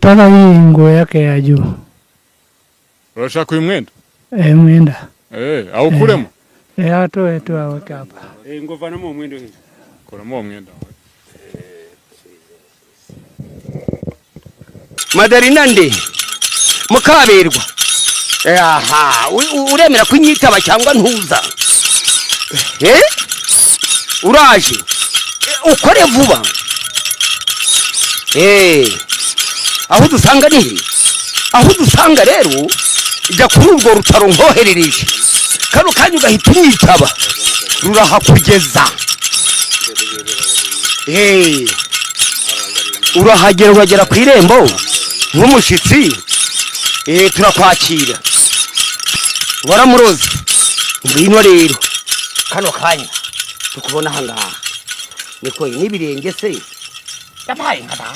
Nataka hii nguo yake ya juu. Urashaka uyu mwenda? Eh, mwenda. Eh, awukuremo? Eh, atoe tu aweke hapa. Eh, ngo vanamo uwo mwenda uhe. Kuramo uwo mwenda. Madarina nde mukaberwa. Aha, uremera kunyitaba cyangwa ntuza? Eh, uraje ukore vuba. Eh, aho dusanga ni he? Aho dusanga rero jya kuri urwo rutaro nkoherereje kano kanya ugahita unyitaba, rurahakugeza. Eh, urahagera uragera ku irembo nk'umushyitsi. Eh, turakwakira. Waramuroze. Ngwino rero kano kanya tukubona aha ngaha. Niko n'ibirenge se yabaye nka data.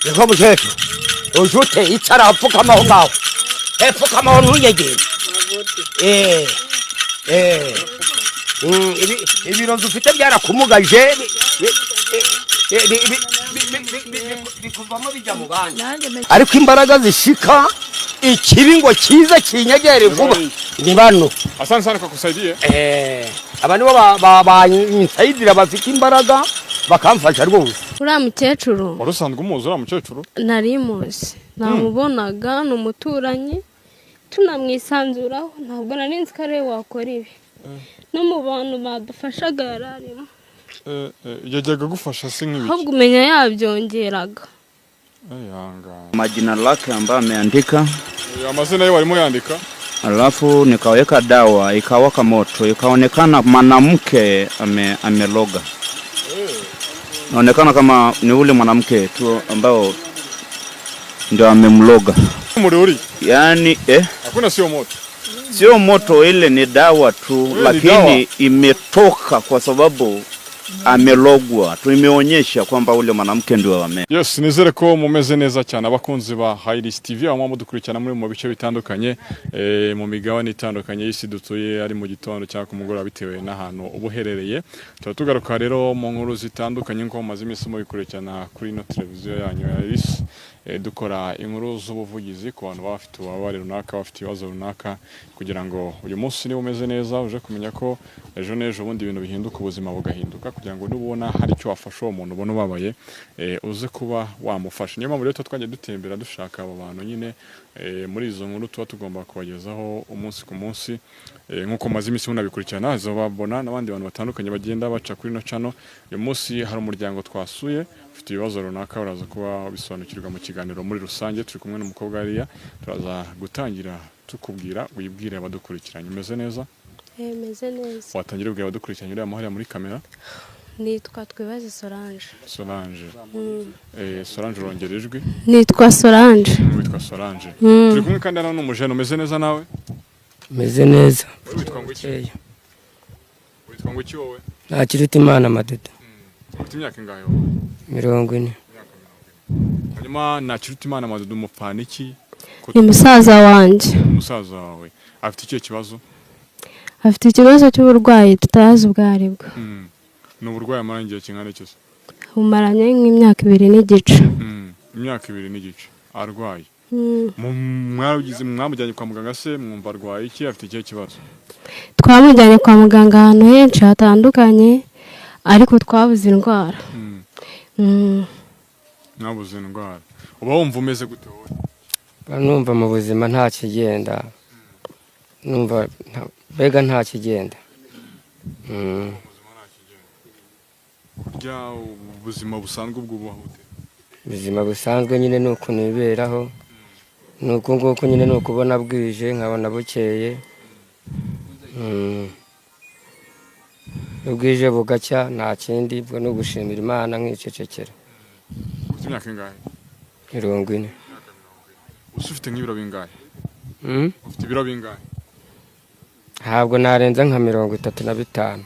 Niko mukecuru ujute icara apfukama aho ngaho. Pfukama aho ntunyegere. Eh, eh. Ibirozi ufite byarakumugaje, bikuvamo bijya mu bandi. Ariko imbaraga zishika ikibi ngo kize kinyegere vuba ni bano. Asante sana kwa kusaidia. Eh, aba nibo bansaidira bafite imbaraga bakamfasha rwose. Uriya mukecuru Wari usanzwe umuzi uriya mukecuru? Nari muzi, namubonaga, ni umuturanyi, tunamwisanzuraho, ntabwo nari nzi ko ariwe wakora ibi. No mu bantu badufashaga yari arimo. Yajyaga agufasha se nk'ibiki? Ahubwo umenya yabyongeraga. Ihangane. Majina lake ambayo ameandika. Amazina ye warimo yandika. Alafu nikaweka dawa ikawaka moto, ikaonekana mwanamke ameloga. Naonekana kama ni ule mwanamke tu ambao ndio amemloga. Umuriro uri? Yaani, Hakuna, sio moto. Sio moto, ile ni dawa tu, Ile ni lakini dawa. Imetoka kwa sababu amelogwa. Tumeonyesha kwamba ule mwanamke ndio ame. Yes, nizere ko mumeze neza cyane abakunzi ba Hairis TV, aho mudukurikirana muri mu bice bitandukanye, mu migabane itandukanye y'isi dutuye, ari mu gitondo cyangwa ku mugoroba bitewe n'ahantu uba uherereye. Tuba tugaruka rero mu nkuru zitandukanye nk'uko mumaze iminsi mubikurikirana kuri ino televiziyo yanyu ya Hairis. Dukora inkuru z'ubuvugizi ku bantu baba bafite ububabare runaka, bafite ibibazo runaka, kugira ngo uyu munsi niba umeze neza uje kumenya ko ejo n'ejo bundi ibintu bihinduka, ubuzima bugahinduka, kugira ngo nubona hari icyo wafasha uwo muntu ubona ubabaye, uze kuba wamufasha. Niyo mpamvu rero tuba twagiye dutembera dushaka abo bantu nyine, muri izo nkuru tuba tugomba kubagezaho umunsi ku munsi. Nk'uko maze iminsi munabikurikirana, babona n'abandi bantu batandukanye bagenda baca kuri ino channel. Uyu munsi hari umuryango twasuye ufite ibibazo runaka, uraza kuba bisobanukirwa mu kiganiro muri rusange. Turi kumwe n'umukobwa hariya, turaza gutangira tukubwira wibwire abadukurikiranye. Umeze neza? Eh, meze neza. Watangira ubwira abadukurikiranye uriya hariya muri kamera. Nitwa Twibaze Solange. Solange. Solange, urongera ijwi. Nitwa Solange. Witwa Solange. Turi kumwe kandi hano n'umujene. Umeze neza nawe? Meze neza. Wowe witwa ngo iki? Witwa ngo iki wowe? Ntakiruta Imana Madodo. Ufite imyaka ingahe wowe? 40. Hanyuma Ntakiruta Imana Madodo umupfana iki? Ni musaza wanjye. Umusaza wawe afite ikihe kibazo? Afite ikibazo cy'uburwayi tutazi ubwo aribwo. Ni uburwayi amaranye igihe kingana iki se? Bumaranye nk'imyaka 2 n'igice. Imyaka 2 n'igice arwaye. Mwagize mwamujyanye kwa muganga se mwumva arwaye iki, afite ikihe kibazo? Twamujyanye kwa muganga ahantu henshi hatandukanye, ariko twabuze indwara. Mwabuze indwara. Uba wumva umeze gute wowe? Numva mu buzima nta kigenda. Numva mbega nta kigenda. Kurya ubuzima busanzwe ubwo bubaho ute? Ubuzima busanzwe nyine ni ukuntu biberaho. Ni uko nguko nyine, ni ukubona bwije nkabona bukeye. Ubwije bugacya nta kindi, ubwo ni ugushimira Imana nkicecekera. Ufite imyaka ingahe? 40. Usa ufite nk'ibiro bingahe? Ufite ibiro bingahe? Ntabwo narenza nka 35.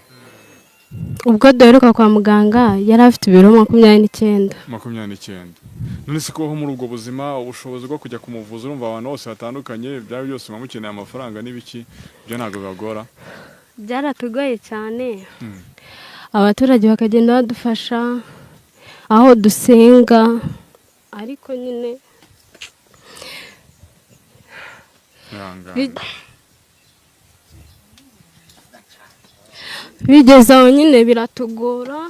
Ubwo duheruka kwa muganga yari afite ibiro 29. 29. None se kubaho muri ubwo buzima, ubushobozi bwo kujya kumuvuza, urumva abantu bose batandukanye byaba byose muba mukeneye amafaranga n'ibiki, ibyo ntabwo bibagora? Byaratugoye cyane. Abaturage bakagenda badufasha, aho dusenga, ariko nyine Ihangane. Bigeze aho nyine biratugora,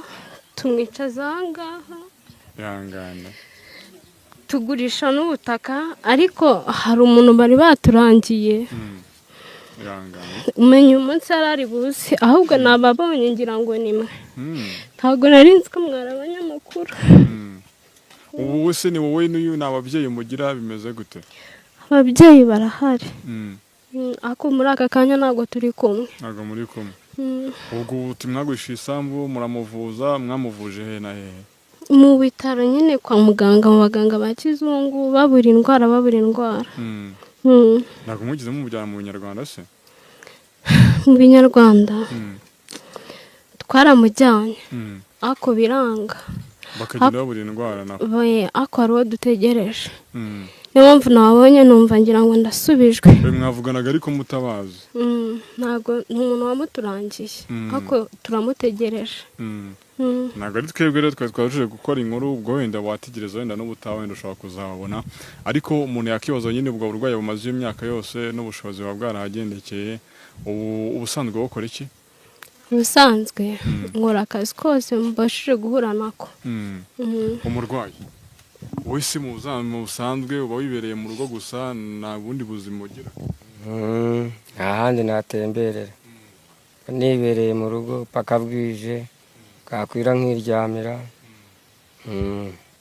tumwicaza aha ngaha. Ihangane. Tugurisha n'ubutaka, ariko hari umuntu bari baturangiye. Ihangane. Umenya umunsi yari ari buze, ahubwo nababonye ngira ngo ni mwe. Ntabwo nari nzi ko mwari abanyamakuru. Ubu se ni wowe n'uyu ni ababyeyi mugira, bimeze gute? Ababyeyi barahari. Ariko muri aka kanya ntabwo turi kumwe. Ntabwo muri kumwe. Ubwo ubu mwagurisha isambu muramuvuza, mwamuvuje he na hehe? Mu bitaro nyine kwa muganga, mu baganga ba kizungu, babura indwara, babura indwara. Ntabwo mwigeze mumujyana mu Binyarwanda se? Mu Binyarwanda twaramujyanye, ariko biranga. Bakagenda babura indwara nabo. Ariko hari uwo dutegereje. Niyo mpamvu nabonye numva ngira ngo ndasubijwe. Mwavuganaga ariko mutabazi? Ntabwo, ni umuntu wamuturangiye, ariko turamutegereje. Ntabwo ari twebwe rero twari twabashije gukora inkuru, ubwo wenda wategereza wenda n'ubutaha wenda ushobora kuzababona, ariko umuntu yakibaza nyine ubwo burwayi bumaze imyaka yose n'ubushobozi buba bwarahagendekeye, ubu ubusanzwe bukora iki? Ubusanzwe nkora akazi kose mbashije guhura nako. Umurwayi wowe si mu busanzwe uba wibereye mu rugo gusa, nta bundi buzima ugira? Nta handi natemberera, nibereye mu rugo paka bwije, bwakwira nkiryamira.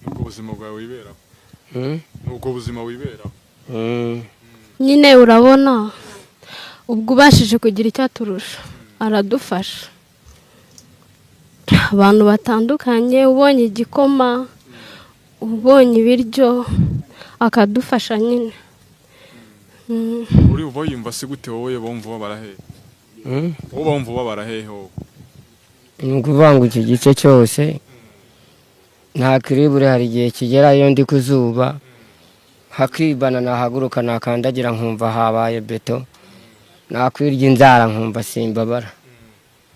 Ubwo buzima bwawe wiberaho? Ubwo buzima wiberaho? Nyine urabona ubwo ubashije kugira icyo aturusha aradufasha. Abantu batandukanye, ubonye igikoma, ubonye ibiryo, akadufasha nyine. Uri uba wiyumva se gute wowe bumva ubabara hehe? Wowe bumva ubabara hehe wowe? Ni ukuvuga ngo iki gice cyose nta kiribure, hari igihe kigera iyo ndi ku zuba hakibana, nahaguruka nakandagira nkumva habaye beto, nakwirya inzara nkumva simbabara.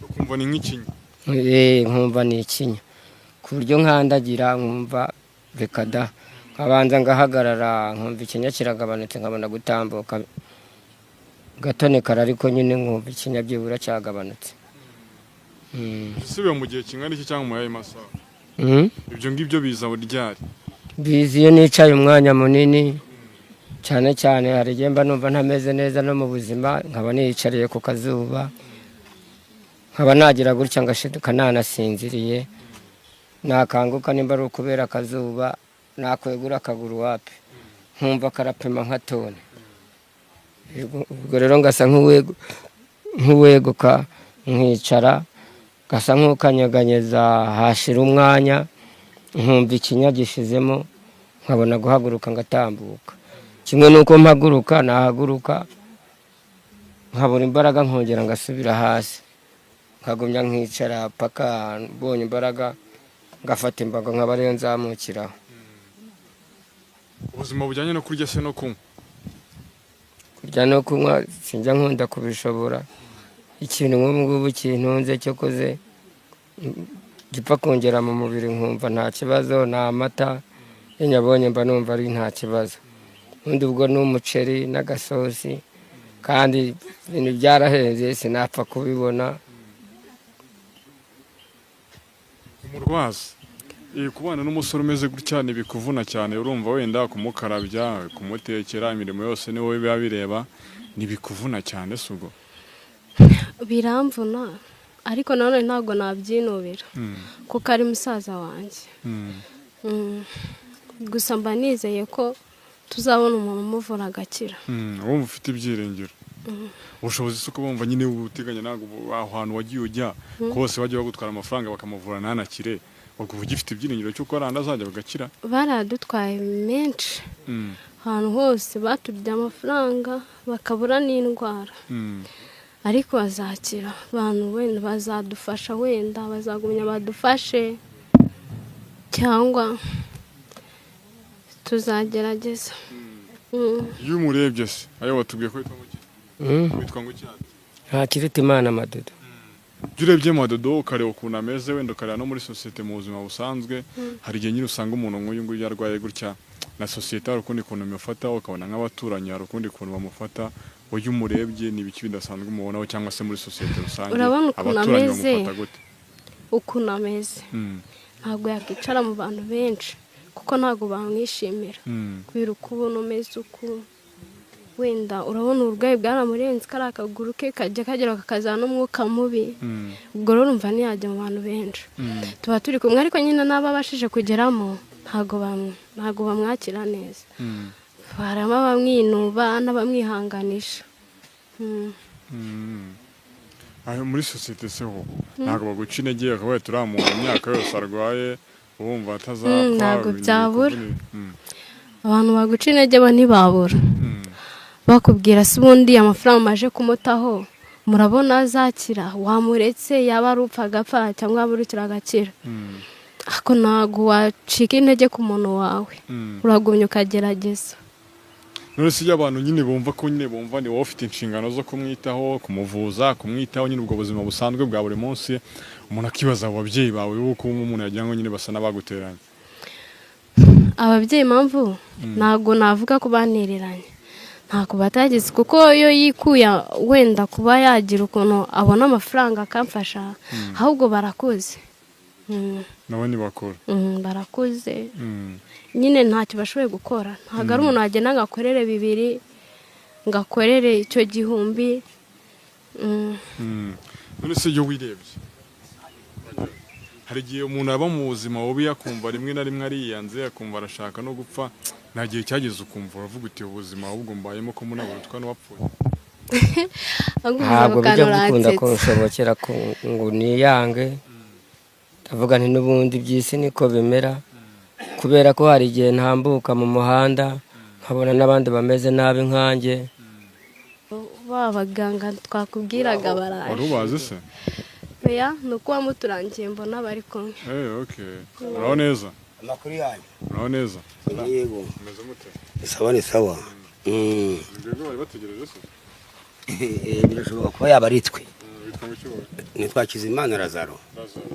Ukumva ni nk'ikinya? Nkumva ni ikinya, ku buryo nkandagira nkumva reka da, nkabanza ngahagarara nkumva ikinya kiragabanutse, nkabona gutambuka gatonekara, ariko nyine nkumva ikinya byibura cyagabanutse. Ese mu gihe kingana iki cyangwa mu yayo masaha? Ibyo ngibyo biza ryari? Biza iyo nicaye umwanya munini, cyane cyane hari igihe mba numva ntameze neza no mu buzima, nkaba niyicariye ku kazuba, nkaba nagira gutya ngashiduka nanasinziriye, nakanguka nimba ari ukubera akazuba, nakwegura akaguru wapi, nkumva karapima nka tone. Ubwo rero ngasa nk'uweguka nkicara, gasa nk'ukanyeganyeza, hashira umwanya nkumva ikinya gishizemo, nkabona guhaguruka ngatambuka. Kimwe nuko mpaguruka, nahaguruka nkabura imbaraga, nkongera ngasubira hasi, nkagumya nkicara paka mbonye imbaraga, ngafata imbago nkaba ariyo nzamukiraho. Ubuzima bujyanye no kurya se no kunywa? Kurya no kunywa sinjya nkunda kubishobora. Ikintu nk'ubu ngubu kintunze cyokoze gipfa kongera mu mubiri nkumva nta kibazo, ni amata, iyo nyabonye mba numva ari nta kibazo. Ubundi ubwo ni umuceri n'agasosi, kandi ibintu byarahenze sinapfa kubibona. Umurwaza kubana n'umusore umeze gutya ntibikuvuna cyane, urumva wenda kumukarabya, kumutekera, imirimo yose ni wowe biba bireba, ntibikuvuna cyane se ubwo? Biramvuna, ariko nanone ntabwo nabyinubira kuko ari musaza wanjye. Gusa mba nizeye ko tuzabona umuntu umuvura agakira. Wumva ufite ibyiringiro. Ubushobozi si uko bumva nyine ubuteganya, ntabwo aho hantu wagiye ujya kose bajya bagutwara amafaranga bakamuvura ntanakire, bakuva ugifite ibyiringiro cy'uko aranda azajya bagakira? Baradutwaye menshi, ahantu hose batubye amafaranga bakabura n'indwara, ariko bazakira. Abantu wenda bazadufasha, wenda bazagumya badufashe, cyangwa tuzagerageza. Iyo umurebye se ayo watubwiye ko witwa ngo iki? Witwa ngo iki? Nta kiruta Imana Madudu. Iyo urebye Madodo ukareba ukuntu ameze, wenda ukareba no muri sosiyete mu buzima busanzwe, hari igihe nyine usanga umuntu nk'uyu nguyu arwaye gutya, na sosiyete hari ukundi kuntu imufata, ukabona nk'abaturanyi hari ukundi kuntu bamufata. Wowe iyo umurebye, ni ibiki bidasanzwe umubonaho, cyangwa se muri sosiyete rusange Urabona ukuntu abaturanyi ameze? bamufata gute? Ukuntu ameze, ntabwo yakwicara mu bantu benshi kuko ntabwo bamwishimira, kubera uko ubona umeze uku. Wenda urabona uburwayi bwaramurenze, kariya akaguru ke kajya kagera kakazana n'umwuka mubi. Ubwo rero urumva ntiyajya mu bantu benshi. Tuba turi kumwe, ariko nyine n'abo abashije kugeramo ntabwo bamwakira neza. Harimo abamwinuba n'abamwihanganisha. Ayo muri sosiyete se ho ntabwo baguca intege, bakavuga ati uriya muntu imyaka yose arwaye wumva atazapfa? Ntabwo Ibintu byabura. bikomeye. Abantu baguca intege bo ntibabura. Bakubwira se ubundi amafaranga umaje kumutaho murabona azakira? Wamuretse yaba ari upfa agapfa cyangwa yaba urukira agakira. Ariko ntabwo wacika intege ku muntu wawe. Uragumya ukagerageza. None se iyo abantu nyine bumva ko nyine bumva ni wowe ufite inshingano zo kumwitaho, kumuvuza, kumwitaho nyine ubwo buzima busanzwe bwa buri munsi, umuntu akibaza abo babyeyi bawe uko umuntu yagira ngo nyine basa n'abaguteranye? Ababyeyi, impamvu ntabwo navuga ko bantereranye, ntabwo batagize, kuko iyo yikuye wenda kuba yagira ukuntu abona amafaranga akamfasha, ahubwo barakuze. Nabo ntibakora? Barakuze. Nyine ntacyo bashoboye gukora. Ntabwo ari umuntu wagenda ngo akorere bibiri, ngo akorere icyo gihumbi. None se iyo wirebye, hari igihe umuntu aba mu buzima bubi akumva rimwe na rimwe ariyanze, akumva arashaka no gupfa. Nta gihe cyageze ukumva uravuga uti ubuzima ahubwo mbayemo ko munaburutwa n'uwapfuye? Ahubwo Ntabwo ubuzima bijya bikunda bwanuransetse. kunshobokera ngo niyange. Ndavuga nti n'ubundi iby'isi niko bimera, kubera ko hari igihe ntambuka mu muhanda nkabona n'abandi bameze nabi nkanjye. Ba baganga twakubwiraga Wari baraje. ubazi se? Oya, ni uko wamuturangiye mbona bari kumwe. Okay, uraho neza? Amakuru yanyu? Uraho neza? Yego. Umeze mute? Ni sawa, ni sawa. Ni bari bategereje se? Birashoboka kuba yaba ari twe. Witwa ngo iki wowe? Nitwa Hakizimana Lazaro. Lazaro.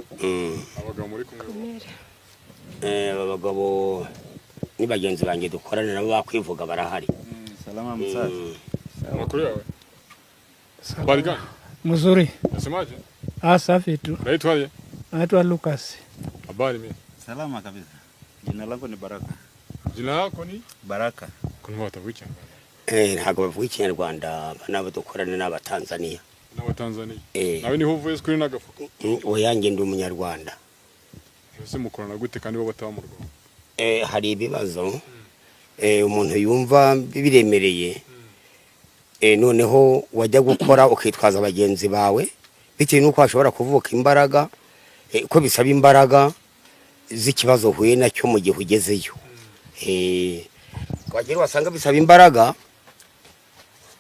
Abagabo muri kumwe bo? Aba bagabo ni bagenzi banjye dukorana nabo, bakwivuga, barahari. Salama msaza. Amakuru yawe? Habari gani? Mzuri. Nasemaje? Ah, safi tu. Unaitwaje? Naitwa Lucas. Habari mimi. Salama kabisa. Jina langu ni Baraka. Jina lako ni? Baraka. Kuna batavuga Ikinyarwanda? Ntabwo bavuga Ikinyarwanda, aba nabo dukorana ni Abatanzaniya. N'Abatanzaniya? Eh. Nawe niho uvuye kuri n'agafuka? Oya, njye ndi Umunyarwanda. Ese mukorana gute kandi bo bataba mu Rwanda? Hari ibibazo umuntu yumva biremereye, noneho wajya gukora ukitwaza bagenzi bawe, bitewe n'uko hashobora kuvuka imbaraga, ko bisaba imbaraga z'ikibazo uhuye nacyo mu gihe ugezeyo. Wagera wasanga bisaba imbaraga,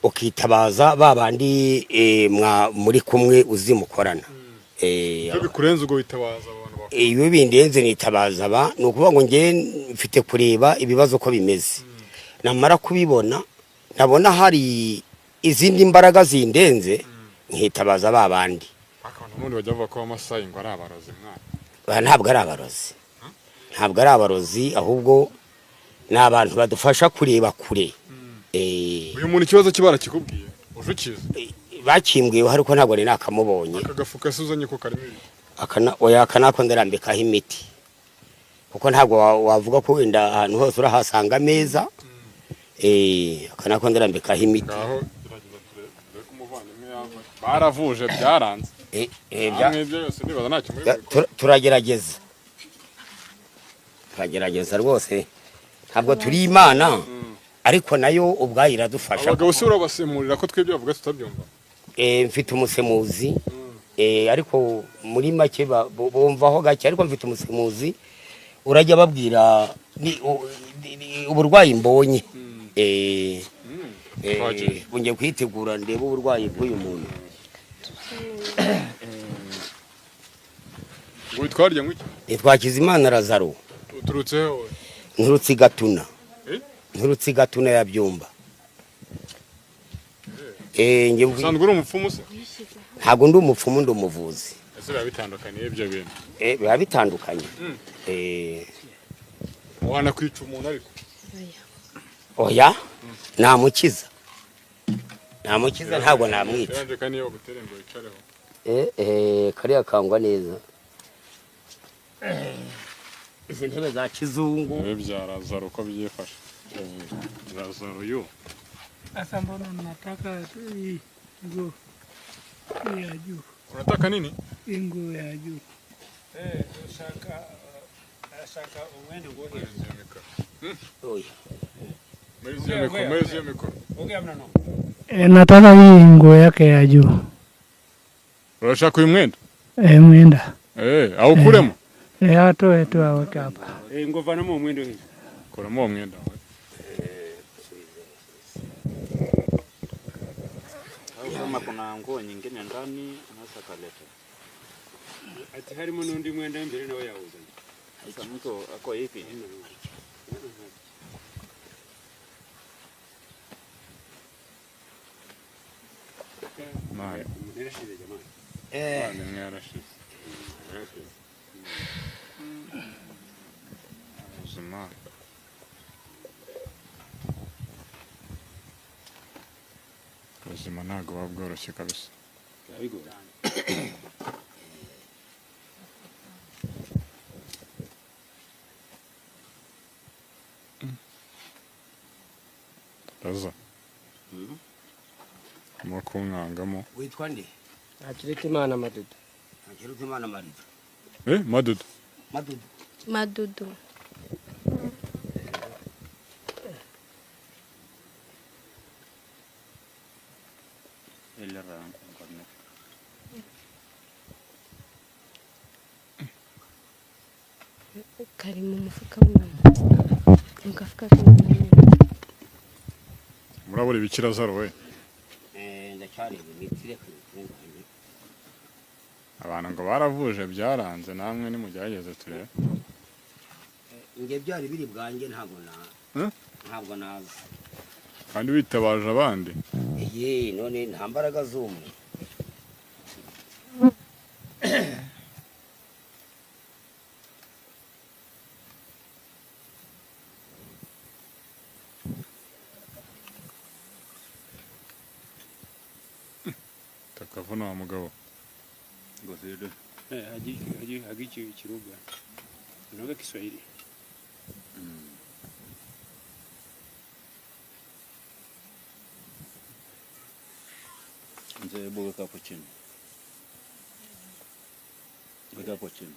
ukitabaza ba bandi muri kumwe uzi mukorana. Iyo bikurenze ubwo witabaza abantu bakuru? Iyo bindenze nitabaza aba. Ni ukuvuga ngo njye mfite kureba ibibazo uko bimeze, namara kubibona nabona hari izindi mbaraga zindenze, nkitabaza ba bandi. Ariko abantu n'ubundi bajya bavuga ko Abamasayi ngo ari abarozi mwana. Ba ntabwo ari abarozi, ntabwo ari abarozi, ahubwo ni abantu badufasha kureba kure. Uyu muntu ikibazo cye barakikubwiye, uje ukizi? Bakimbwiyeho ariko ntabwo nari nakamubonye. Aka gafuka se uzanye ko karimo ibiki? Akana oya, aka nako ndarambikaho imiti, kuko ntabwo wavuga ko wenda ahantu hose urahasanga ameza. Aka nako ndarambikaho imiti. Ngaho gerageza turebe dore ko umuvandimwe yava baravuje byaranze. Namwe ibyo yose ndibaza ntacyo muri bubikore. Turagerageza, turagerageza rwose. Ntabwo turi Imana, ariko nayo ubwayo iradufasha. Abagabo se urabasemurira, ko twebwe bavuga tutabyumva? Mfite umusemuzi, ariko muri make bumvaho gake, ariko mfite umusemuzi urajya babwira uburwayi mbonye. Twagiye. Ngiye kwitegura ndebe uburwayi bw'uyu muntu. Ngo witwa harya ngo iki? Nitwa Hakizimana Lazaro. Uturutse he wowe? Nturutse i Gatuna. Eh? Nturutse i Gatuna ya Byumba. Usanzwe uri umupfumu se? Ntabwo ndi umupfumu, ndi umuvuzi. Ese biba bitandukaniye ibyo bintu? Biba bitandukanye. Wanakwica umuntu ariko? Oya, namukiza, namukiza, ntabwo namwica. Birandika niyo bagutere ngo wicareho. Kariya kangwa neza, izi ntebe za kizungu. Ibi bya Lazaro uko byifashe, Lazaro yo. Sasa mbona mnataka hii nguo hii ya juu? Unataka nini? Hii nguo ya juu. Oya. Mezi ya mikoro, mezi ya mikoro. Nataka hii nguo yake ya juu. Urashaka uyu mwenda? Mwenda. Awukuremo. Atoe tu aweke hapa. Ngovanamo mwendo hii. Kuramo uwo mwenda wawe. Au kama kuna nguo nyingine ndani anaweza kaleta. Ati harimo n'undi mwenda imbere nawe yawuzanye. Sasa mtu ako hivi. Mani, Narashize jamani. mani mwarashize. Ubuzima. Ubuzima ntabwo buba bworoshye kabisa. Bigora. Raza. Urimo kunkangamo. Witwa nde? Ntakirutimana Madudu. Ntakirutimana Marido. Madudu. Madudu. Madudu. Ile ra- Kari mu mufuka w'inyuma, mu gafuka k'inyuma nyine. Murabura ibiki Lazaro we? Ndacyareba imiti, reka nyitunganye. Abantu ngo baravuje byaranze, namwe nimugerageze turebe. Njye byari biri bwanjye, ntabwo na ntabwo naza. Kandi witabaje abandi. Ye, none nta mbaraga z'umwe. Takavuna wa mugabo. Ngozile. Haji haji hagichi Kiruga. Unaongea Kiswahili. Mzee, hebu weka hapo chini. Weka hapo chini.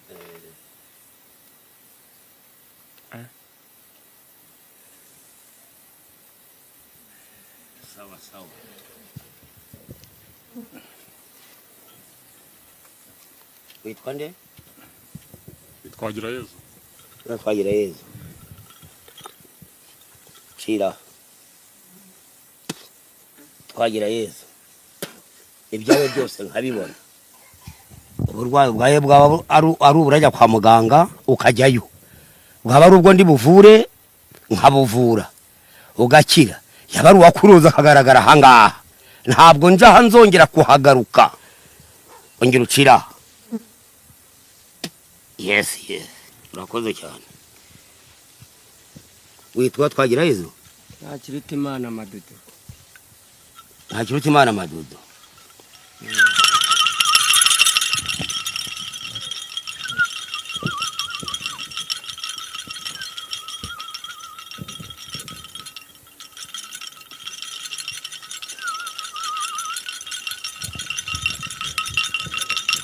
Sawa sawa. Witwa nde? Twagira Yezu. Twagira Yezu. Shira. Twagira Yezu. Ibyawe byose nkabibona. Uburwayi bwawe bwaba ari uburajya kwa muganga ukajyayo. Bwaba ari ubwo ndi buvure nkabuvura ugakira. Yaba ari uwakuruza akagaragara ahangaha. Ntabwo njaha nzongera kuhagaruka. Ongera ucira. Yes, yes. Urakoze cyane. Witwa Twagira Yezu? Ntakirutimana Madudu. Ntakirutimana Madudu.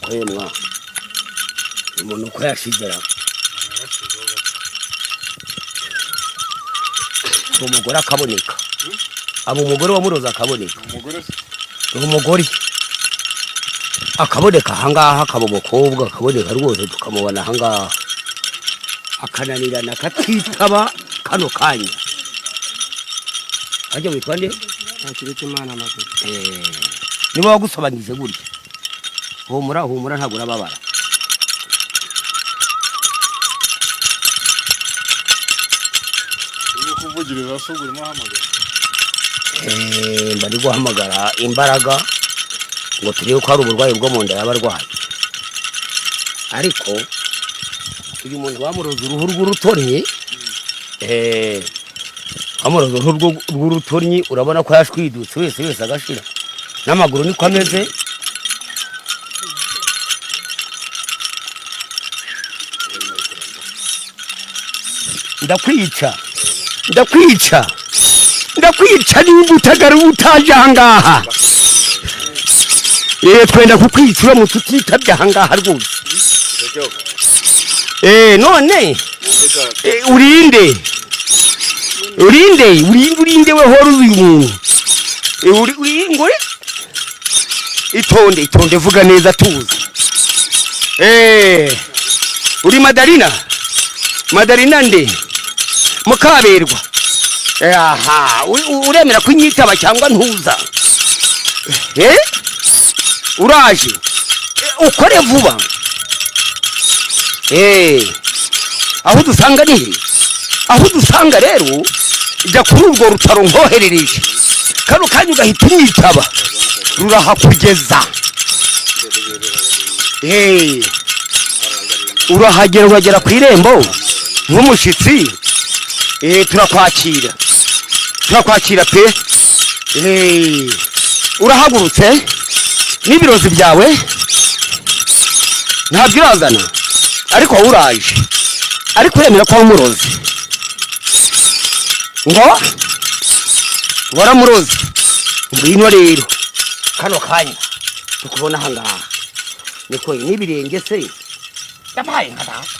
Kwemwa umuntu uko yashizera umugore akaboneka, aba umugore wamuroza akaboneka. Umugore se? Umugore akaboneka ahangaha, akaba umukobwa akaboneka rwose, tukamubona ahangaha akananirana akatitaba kano kanya. Ajya witwa nde? Ntakirutimana Madudu. Niba wagusobanyije gutya, humura humura, ntabwo urababara. Urimo kuvugiriza se ubwo urimo ahamagara? Mba ndi guhamagara imbaraga. ngo turebe ko hari uburwayi bwo mu nda yaba arwaye. Ariko uyu muntu bamuroza uruhu rw'urutoryi, bamuroza uruhu rw'urutoryi, urabona ko yashwidutse wese wese agashira, n'amaguru niko ameze. Ndakwica, ndakwica, ndakwica nimba utagaruka utaje ahangaha. Twenda kukwica uramutse utitabye ahangaha rwose. None urinde urinde urinde urinde we hora uyu muntu uri itonde itonde, vuga neza tuzi. Uri Madarina, Madarina nde Mukaberwa. Aha, uremera kunyitaba cyangwa ntuza? Uraje ukore vuba. Aho dusanga ni aho dusanga rero, jya kuri urwo rutaro nkoherereje kano kanya ugahita unyitaba, rurahakugeza. Urahagera, uragera ku irembo nk'umushitsi. Turakwakira, turakwakira pe. Urahagurutse n'ibirozi byawe ntabyo urazana, ariko wowe uraje, ariko uremera ko waramurozi, ngo waramurozi. Ngwino rero kano kanya tukubona ahangaha, niko n'ibirenge se yabaye nka data.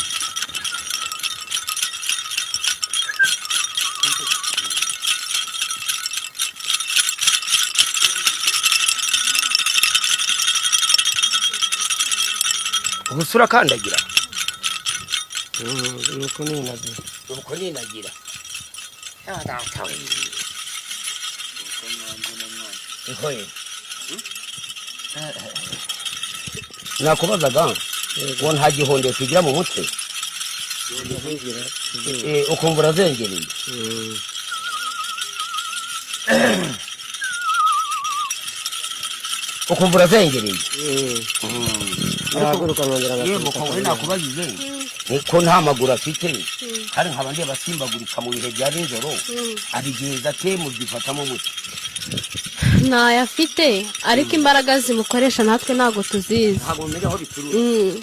Ubu urakandagira nuko ninagira, nuko ninagira. Nakubazaga ngo nta gihondesho ugira mu mutwe, ukumva urazengereye. Ukumva urazengereye. Nakubajije niko nta maguru afite, kandi nkaba ndeba asimbagurika mu bihe bya nijoro, abigenza ate mubifatamo mute? Ntayo afite, ariko imbaraga zimukoresha natwe ntabwo tuzizi.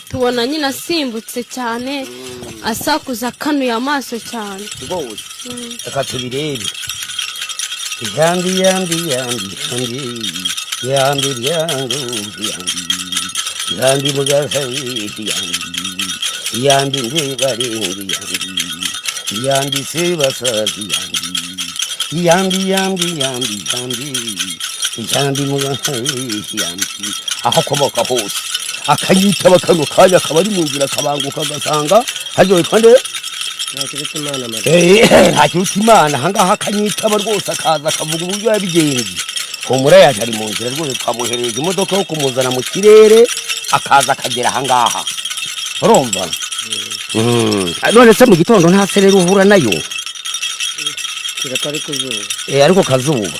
Tubona nyine asimbutse cyane, asakuza akanuye amaso cyane rwose. Reka tubirebe. Yambi yambi yambi yambi yambi yangu yambi yambi mugahawi yambi yambi ndebarengi yambi yambi sebasazi yambi yambi yambi yambi yambi yambi mugahawi yambi. Aho akomoka hose akanyitaba kano kanya, akaba ari mu nzira akabanguka agasanga haryohe kandi ntakiruta Imana. Ahangaha akanyitaba rwose, akaza akavuga uburyo yabigenje. Humura yaje ari mu nzira rwose, twamuhereje imodoka yo kumuzana mu kirere, akaza akagera ahangaha. Urumva? None se mu gitondo nta sereri uhura nayo? Ariko kazuba.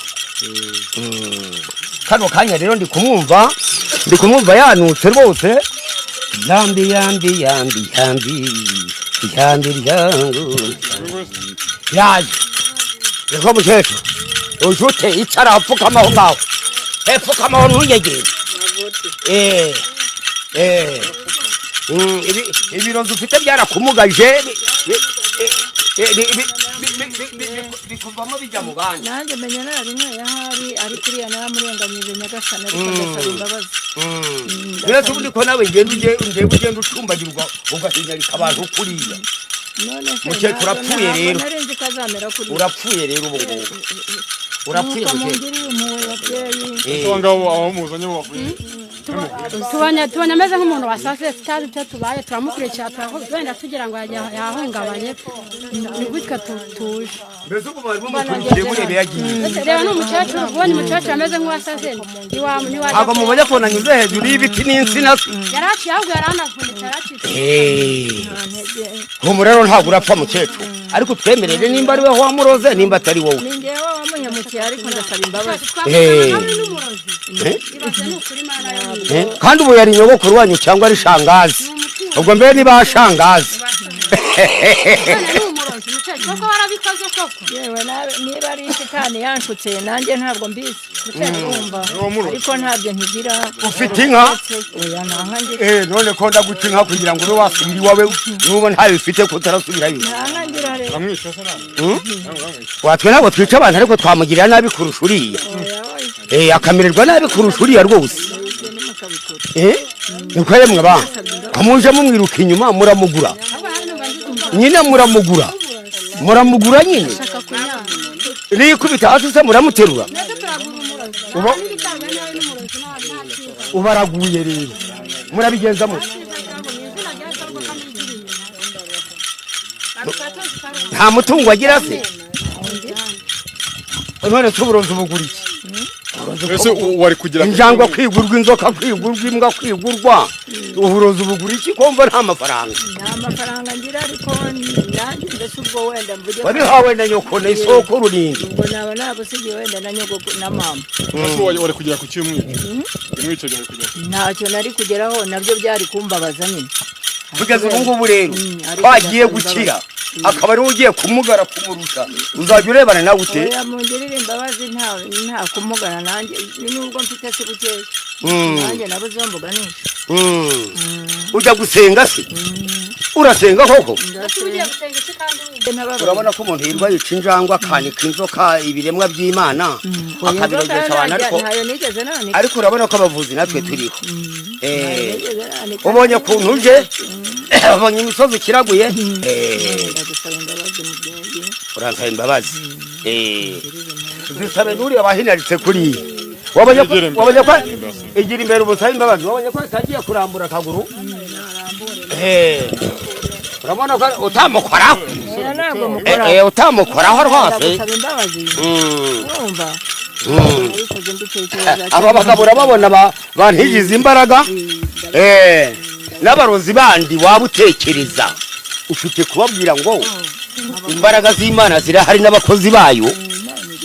Kano kanya rero ndi kumwumva, ndi kumwumva yanutse rwose. Yambi yambi yambi yambi yambi yangu yaje. Niko mukecuru ujute icara apfukama aho ngaho, pfukama aho ntuyegere. Ibirozi ufite byarakumugaje, bikuvamo bijya mu bandi. Nanjye menya nararinyweye ahari, ariko uriya naramurenganyije Nyagasani, ariko ndasaba imbabazi. Uretse ubundi ko nawe ngenda ugenda ucumbagirwa ugahinyarika abantu kuriya. Mukecuru urapfuye rero, urapfuye rero ubu ngubu urapfuye mukecuru. Tubonye ameze nk'umuntu wasaze, tutazi icyo tubaye, turamukurikira wenda tugira ngo yahungabanye, ni gutya tuje. Mbese ubu bari bamukurikiye murebe yagiye. Reba ni umukecuru, ubonye umukecuru ameze nk'uwasaze, ntiwajya. Ntabwo mubonye ko nanyuze hejuru y'ibiti n'insina se? Yaraciye, ahubwo yaranavunitse, yaracitse. Humura rero, ntabwo urapfa mukecuru, ariko twemerere nimba ari we wamuroze, nimba atari wowe. Ni njyewe wamuhemukiye, ariko ndasaba imbabazi. Twamufata n'umurozi. Ibaze ni ukuri, Mana yo mu ijuru. Kandi ubu yari nyogokuru wanyu cyangwa ari shangazi? Ubwo mbe niba shangazi. None ni umurozi mukecuru koko, warabikoze koko? Yewe, niba ari shitani yanshutse, nanjye ntabwo mbizi, urumva, ariko ntabyo nkigira. Ufite inka? Oya, nta nka ngira. None ko ndaguca inka kugira ngo ube wasubira iwawe, nuba ntayo ufite ko utarasubirayo? Nta nka ngira rero. Uramwica se nawe? Uramwica? Watwe ntabwo twica abantu, ariko twamugirira nabi kurusha uriya. Oya, oya. Akamererwa nabi kurusha uriya rwose. Ibyo ntimukabikore. Niko yemwe ba ko muje mumwiruka inyuma, muramugura nyine, muramugura, muramugura nyine. Shaka kunyanga. Nikubita hasi se muramuterura? Mbese turagura umurozi? N'ibitanga nawe n'umurozi nta cyiza. Ubaraguye rero, murabigenza mute? Cyiza cyangwa mu izina rya Yesu, ariko kandi igira inyuma. Nta mutungo agira se? None se uburozi bugura iki? Ese wari kugira Injangwe kwigurwa, inzoka kwigurwa, imbwa kwigurwa, uburozi bugura iki ko mva nta mafaranga? Nta mafaranga ngira, ariko nanjye mbese ubwo wenda mvuge ko- Wabihawe na nyoko na isoko rurindi? Ubwo naba nabusigiye wenda na nyogoko na mama. Ese wari kugera ku cyumwica? Umwica byari kugera? Ntacyo nari kugeraho, nabyo byari kumbabaza nyine. Kugeza ubu ngubu rero Ariko twagiye ndasaba gukira, akaba ariwe ugiye kumugara kumurusha, uzajya urebana nawe ute? Oya, mungirire imbabazi, nta kumugana nanjye, nubwo mfite si bukeya. Nanjye nabuze mbuganisha. Ujya gusenga se? Urasenga koko? Ugiye gusenga iki kandi wumva? Urabona ko umuntu yirwa yica injangwe, akanika inzoka, ibiremwa by'Imana akabirogesha abantu, ariko Ntayo nigeze nanika. Ariko urabona ko abavuzi natwe turiho. Nigeze nanika. Ubonye ukuntu uje, ubonye imisozi ikiraguye. Ndagusaba imbabazi mubyeyi. Uransaba imbabazi? Zisabe n'uriya wahinaritse kuriya. Wabonye ko Egera imbere. Wabonye ko igira imbere ubusabe imbabazi, wabonye ko atangiye kurambura akaguru. Urabona ko utamukoraho. Oya, ntabwo mukora. Utamukoraho rwose. Ndagusaba imbabazi. Urumva? Nabikoze mbitekereza. Aba bagabo urababona bantigize imbaraga. N'abarozi bandi waba utekereza ufite kubabwira ngo imbaraga z'Imana zirahari n'abakozi bayo,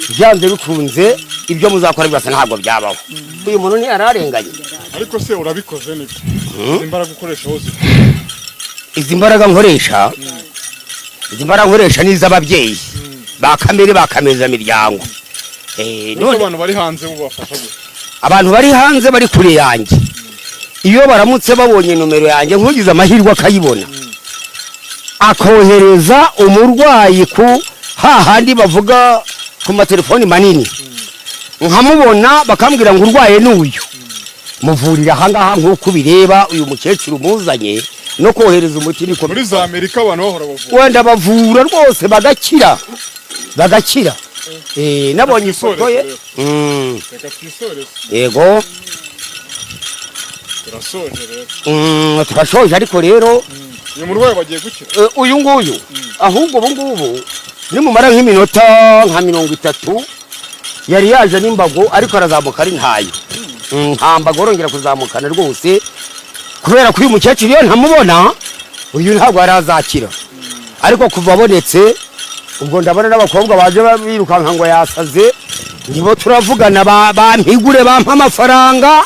byanze bikunze ibyo muzakora byose ntabwo byabaho. Uyu muntu ntiyararenganye. Ariko se urabikoze nibyo, izi mbaraga ukoresha aho ziri? Izi mbaraga nkoresha ni iz'ababyeyi ba kamere, ba kamezamiryango. None None abantu bari hanze bo bafasha gute? Abantu bari hanze, bari kure yanjye, iyo baramutse babonye nomero yanjye, nkugize amahirwe akayibona, akohereza umurwayi ku hahandi bavuga ku matelefoni manini, nkamubona, bakambwira ngo urwaye n'uyu, muvurira ahangaha nk'uko ubireba uyu mukecuru muzanye, no kohereza umuti niko. Muri za Amerika abantu bahora bavura? Wenda bavura rwose, bagakira, bagakira. Nabonye ifoto ye. Reka twisoreze. Yego. Turasoje rero. Turashoje ariko rero. Uyu murwayi bagiye gukira? Uyu nguyu ahubwo ubu ngubu nimumara nk'iminota nka 30, yari yaje n'imbago ariko arazamuka ari ntayo. Nta mbago arongera kuzamukana rwose, kubera ko uyu mukecuru iyo ntamubona uyu ntabwo yari azakira, ariko kuva abonetse ubwo ndabona n'abakobwa baje birukanka ngo yasaze, nibo turavugana bampigure bampa amafaranga.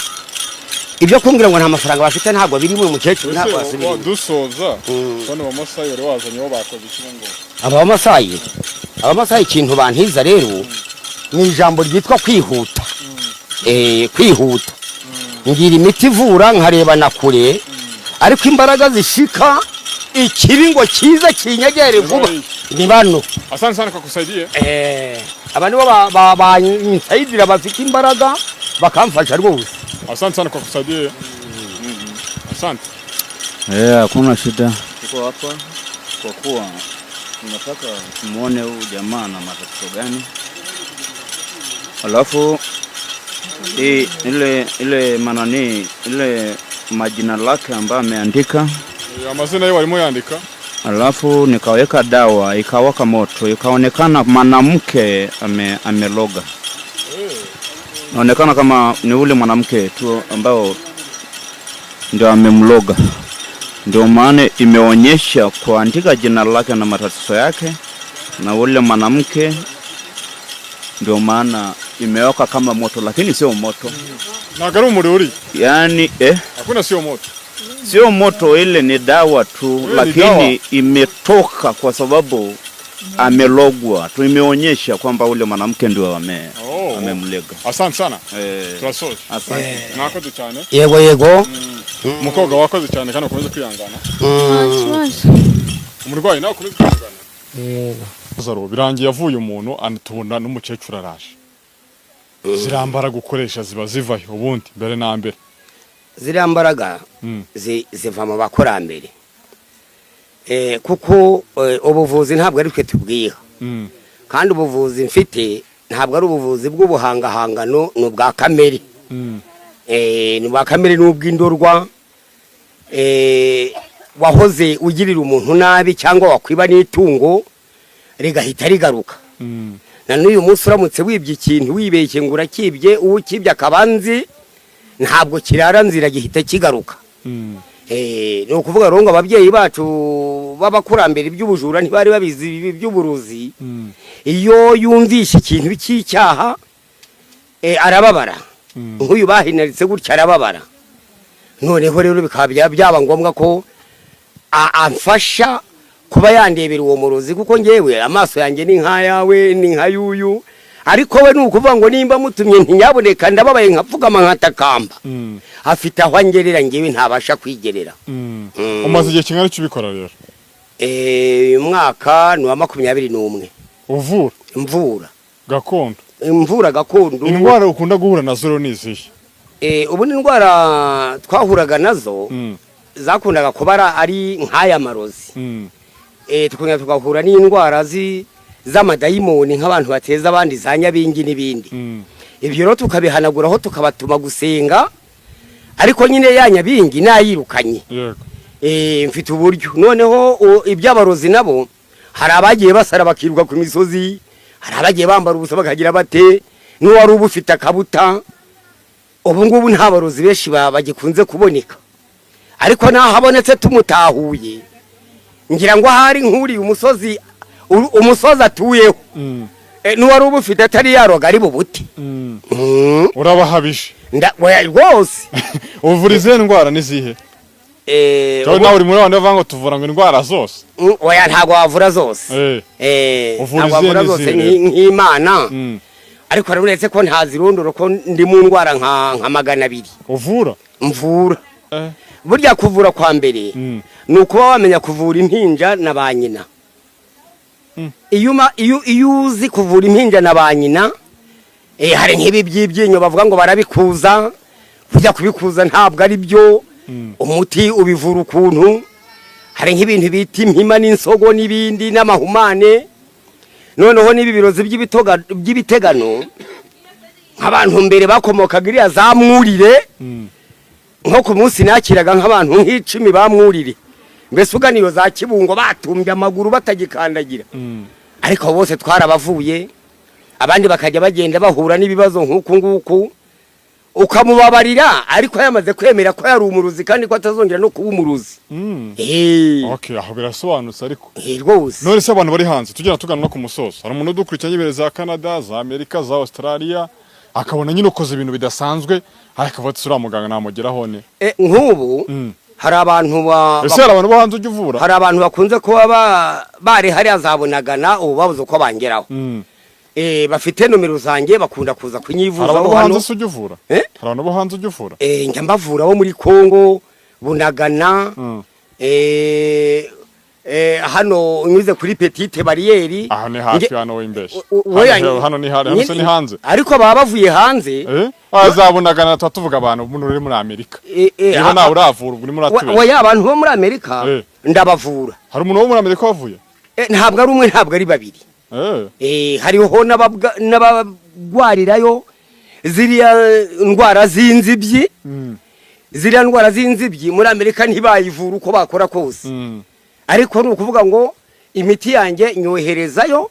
Ibyo kumbwira ngo nta mafaranga bafite ntabwo biri mu mukecuru, ntabwo Ese basubira inyuma. Dusoza, bano bamasayi wari wazanye bo bakoze iki ngo? Abamasayi ikintu bantiza rero ni ijambo ryitwa kwihuta. Kwihuta, ngira imiti ivura nkareba na kure, ariko imbaraga zishika ikibi ngo kize kinyegere vuba ni bano. Asante sana kwa kusaidia. Aba nibo bansayidira, bafite imbaraga bakamfasha rwose. Asante sana kwa kusaidia. Asante. Eh, hakuna shida. Tuko hapa kwa kuwa tunataka tumuone huyu jamaa na matatizo gani, alafu hii ile manani ile majina lake ambayo ameandika. Amazina ye warimo yandika. Alafu nikaweka dawa ikawaka moto, ikaonekana mwanamke ameloga. Naonekana kama ni ule mwanamke tu ambao ndio amemloga. Ndio maana imeonyesha kuandika jina lake na matatizo yake na ule mwanamke, ndio maana imewaka kama moto, lakini sio moto. Ntabwo ari umuriro uri. Yaani Hakuna, sio moto. Sio moto, ile ni dawa tu. Ile ni Lakini dawa. Imetoka kwa sababu amelogwa tu, imeonyesha kwamba ule mwanamke ndio Oh. amemlega. Asante sana. Eh, turasoje. Asante. Mwakoze cyane. Yego, yego. Umukobwa, wakoze cyane kandi ukomeze kwihangana. Nta kibazo. Umurwayi nawe ukomeze kwihangana. Yego. Lazaro, birangiye avuye umuntu anatubona n'umukecuru araje. Zirambara gukoresha ziba zivayo ubundi mbere na mbere? Ziriya mbaraga ziva mu bakurambere. Kuko ubuvuzi ntabwo ari twe tubwiha. Kandi ubuvuzi mfite ntabwo ari ubuvuzi bw'ubuhangahangano, ni ubwa kamere. Ni ubwa kamere n'ubw'indorwa. Wahoze ugirira umuntu nabi cyangwa wakwiba n'itungo rigahita rigaruka. Na n'uyu munsi uramutse wibye ikintu wibeshye ngo urakibye, uwo ukibye akaba nzi, ntabwo kirara nzira, gihita kigaruka. Ni ukuvuga rero ngo ababyeyi bacu b'abakurambere iby'ubujura ntibari babizi, ibi by'uburozi. Iyo yumvishe ikintu cy'icyaha arababara. Nk'uyu bahinaritse gutya arababara. Noneho rero bikaba byaba ngombwa ko amfasha kuba yandebera uwo murozi, kuko ngewe amaso yanjye ni nk'ayawe, ni nka yuyu, ariko we ni ukuvuga ngo nimba mutumye ntinyaboneka, ndababaye, nkapfukama nkatakamba, afite aho angerera ngewe ntabasha kwigerera. Umaze igihe kingana iki ubikora rero? Uyu mwaka ni uwa 21. Uvura? Mvura. Gakondo? Imvura gakondo. Indwara ukunda guhura nazo rero ni izihe? Ubu ni indwara twahuraga nazo zakundaga kuba ari nk'aya marozi. Tukongera tugahura n'indwara z'amadayimoni, nk'abantu bateza abandi za nyabingi n'ibindi. Ibyo rero tukabihanaguraho, tukabatuma gusenga, ariko nyine ya nyabingi nayirukanye. Mfite uburyo. Noneho iby'abarozi nabo, hari abagiye basara bakiruka ku misozi, hari abagiye bambara ubusa bakagira bate, n'uwari uba ufite akabuta. Ubu ngubu nta barozi benshi bagikunze kuboneka, ariko naho habonetse tumutahuye, ngira ngo ahari nk'uriye umusozi, umusozi atuyeho, n'uwari uba ufite atari yaroga ari bubute. Urabahabije? Oya, rwose. Uvura izihe ndwara n'izihe? Cyangwa nawe uri muri abantu bavuga ngo tuvura ngo indwara zose? Oya, ntabwo wavura zose. Uvura Ntabwo izihe wavura zose n'izihe rero? nk'Imana. Ariko rero uretse ko ntazirondora, ko ndi mu ndwara nka 200. Uvura? Mvura. Burya kuvura kwa mbere ni ukuba wamenya kuvura impinja na ba nyina. Iyo uzi kuvura impinja na ba nyina, hari nk'ibi by'ibyinyo bavuga ngo barabikuza, kujya kubikuza ntabwo ari byo. Umuti ubivura ukuntu. Hari nk'ibintu bita impima n'insogo n'ibindi n'amahumane. Noneho n'ibi birozi by'ibitegano, nk'abantu mbere bakomokaga iriya za Mwurire, nko ku munsi nakiraga nk'abantu nk'icumi ba Mwurire, mbese ugana iyo za Kibungo, batumbye amaguru batagikandagira. Ariko abo bose twarabavuye, abandi bakajya bagenda bahura n'ibibazo nk'uku nguku, ukamubabarira ariko yamaze kwemera ko yari umurozi kandi ko atazongera no kuba umurozi. Okay, aho birasobanutse ariko. Rwose. None se abantu bari hanze, tugenda tugana no ku musozo, hari umuntu udukurikiranye imbere za Canada, za Amerika, za Australia, akabona nyine ukoze ibintu bidasanzwe, ariko akavuga ati uriya muganga namugeraho ne. Nk'ubu hari abantu Ese hari abantu bo hanze ujya uvura? Hari abantu bakunze kuba bari hariya za Bunagana, ubu babuze uko bangeraho. Bafite nomero zanjye, bakunda kuza Hari kunyivuzaho abantu bo hano. hanze se ujya uvura? Eh? Hari abantu bo hanze ujya uvura? Njya mbavura bo muri Kongo, Bunagana, hano unyuze kuri Petite Barrière. Aho ni hafi hano, w'imbeshyi. Oya, Hano ni hano se ni hanze? Ariko baba bavuye hanze. Azabunagana tuba tuvuga abantu umuntu uri muri Amerika. Niba nawe uravura, ubwo urimo uratubeshya. Oya, abantu bo muri Amerika ndabavura. Hari umuntu wo muri Amerika wavuye? Ntabwo ari umwe, ntabwo ari babiri. Hariho n'abagwarirayo ziriya ndwara z'inzibyi. Ziriya ndwara z'inzibyi muri Amerika ntibayivura uko bakora kose. Ariko ni ukuvuga ngo imiti yanjye nyoherezayo.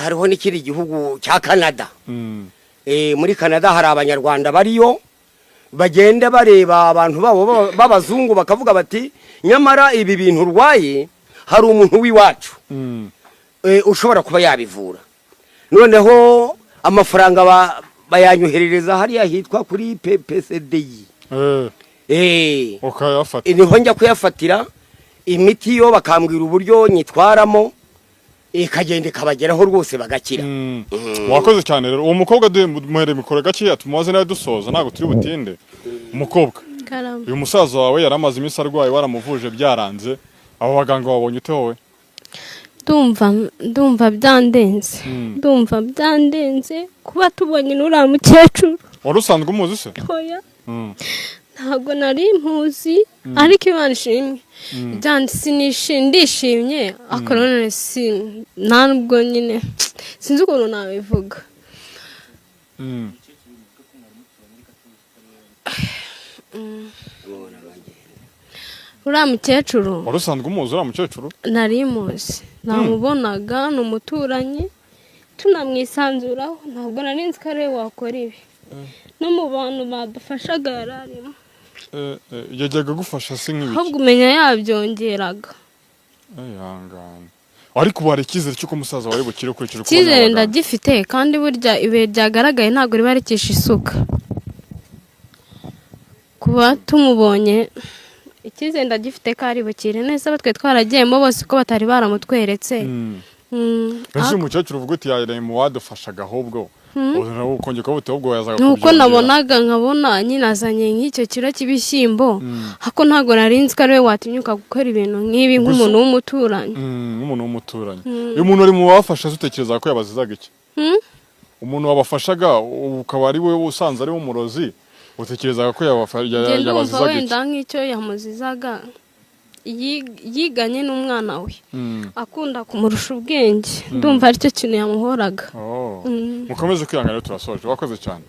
Hariho n'ikindi gihugu cya Canada. Muri Canada hari Abanyarwanda bariyo, bagenda bareba abantu babo b'abazungu, bakavuga bati: "Nyamara ibi bintu urwaye, hari umuntu w'iwacu ushobora kuba yabivura." Noneho amafaranga bayanyoherereza hariya hitwa kuri PPCDI. Ukayafata. Niho njya kuyafatira imiti, yo bakambwira uburyo nyitwaramo, ikagenda ikabageraho rwose, bagakira. Wakoze cyane. Rero uwo mukobwa duhe, muhere mikoro gakeya, tumubaze nawe dusoza, ntabwo turi butinde. Umukobwa, Karame. uyu musaza wawe yari amaze iminsi arwaye, waramuvuje byaranze. Abo baganga wabonye ute wowe? Ndumva byandenze. Ndumva byandenze kuba tubonye n'uriya mukecuru. Wari usanzwe umuzi se? Oya, ntabwo nari mpuzi, ariko Imana ishimwe. Ndishimye, ariko none si nta nubwo nyine sinzi ukuntu nabivuga. Uriya mukecuru. Wari usanzwe umuzi uriya mukecuru? Nari muzi, namubonaga, ni umuturanyi, tunamwisanzuraho. Ntabwo nari nzi ko ari we wakora ibi. No mu bantu badufashaga yari arimo. Yajyaga agufasha se nk'ibiki? Ahubwo umenya yabyongeraga. Ihangane, ariko ubu hari icyizere cy'uko umusaza wawe bukire, ukurikije uko ubona Icyizere abaganga? ndagifite, kandi burya ibuye ryagaragaye ntabwo riba rikisha isuka. Kuba tumubonye, icyizere ndagifite ko ari bukire neza. Abo twe twaragiyemo bose ko batari baramutweretse? Mbese uyu mukecuru uvuga uti yaremye mu wadufashaga, ahubwo ubu ukongera ukavuga uti ahubwo yazaga Nuko kubyongera. nabonaga, nkabona nyine azanye nk'icyo kiro cy'ibishyimbo, ariko ntabwo nari nzi ko ari we watinyuka gukora ibintu nk'ibi nk'umuntu w'umuturanyi. Nk'umuntu w'umuturanyi. Uyu muntu uri mu bafasha, utekereza ko yabazizaga iki? Mm. Umuntu wabafashaga ubu ukaba ari we usanze ari we umurozi, utekerezaga ko Njye ndumva yabazizaga iki? wenda nk'icyo yamuzizaga, yiganye n'umwana we, akunda kumurusha ubwenge. Ndumva aricyo kintu yamuhoraga. Oh. Mm. Mukomeze kwihangana rero, turasoje. Wakoze cyane.